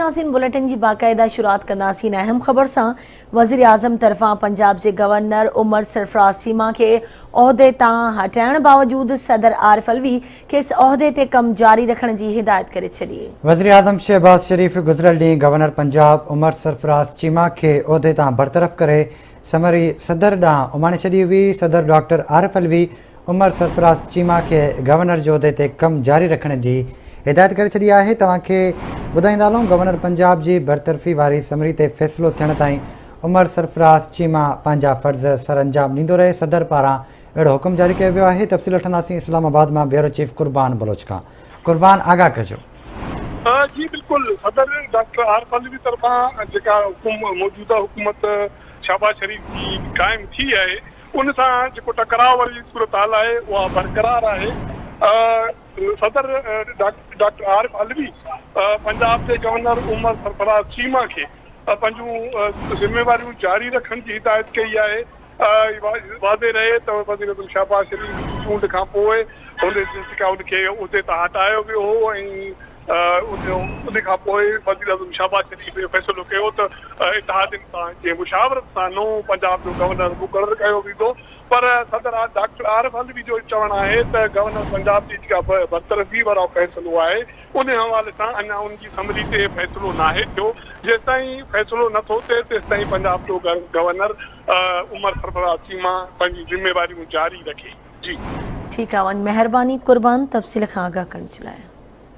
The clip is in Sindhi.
ناظرين بليٽن جي باقاعده شروعات ڪنداسين اهم خبر سان وزيراعظم طرفان پنجاب جي گورنر عمر سرفراز چيما کي عهدي تان هٽائڻ باوجود صدر عارف علوي کيس عهدي تي ڪم جاري رکڻ جي هدايت ڪري ڇڏي. وزيراعظم شهباز شريف گذريل ڏينهن گورنر پنجاب عمر سرفراز چيما کي عهدي تان برطرف ڪري سمري صدر ڏانهن اماڻي ڇڏي هئي، صدر ڊاڪٽر عارف علوي عمر سرفراز چيما کي گورنر جي عهدي تي ڪم جاري رکڻ جي هدايت ڪري ڇڏي آهي، توهان کي ٻڌائيندا هلون گورنر پنجاب جي برطرفي واري سمري تي فيصلو ٿيڻ تائين عمر سرفراز چيما پنهنجا فرض سرانجام ڏيندو رهي، صدر پاران اهڙو حڪم جاري ڪيو ويو آهي، تفصيل وٺنداسين اسلام آباد مان بيورو چيف قربان بلوچ کان، قربان آگاهه ڪجو. جي بلڪل صدر ڊاڪٽر عارف علوي طرفان جيڪا حڪم موجوده حڪومت شهباز شريف جي قائم ٿي آهي ان سان جيڪو ٽڪراء واري صورتحال آهي اها برقرار آهي. صدر ڊاڪٽر عارف علوي پنجاب جي گورنر عمر سرفراز چيما کي پنهنجون ذميواريون جاري رکڻ جي هدايت ڪئي آهي. واضح رهي ته وزيراعظم شهباز شريف جي چونڊ کانپوء هن جيڪا ان کي عهدي تان هٽايو ويو هو ۽ ان کان پوء وزيراعظم شهباز شريف اهو فيصلو ڪيو ته اتحادين سان جي مشاورت سان نئون پنجاب جو گورنر مقرر ڪيو ويندو پر صدر ڊاڪٽر عارف علوي جو چوڻ آهي ته گورنر پنجاب جي جيڪا برطرفي وارو فيصلو آهي ان حوالي سان اڃا ان جي سمري تي فيصلو ناهي ٿيو جيستائين فيصلو نٿو ٿئي تيستائين پنجاب جو گورنر عمر سرفراز چيما پنهنجي ذميواريون جاري رکي. جي. ٺيڪ آ وڃ مهرباني قربان تفصيل کان آگاهه ڪرڻ جي لاء.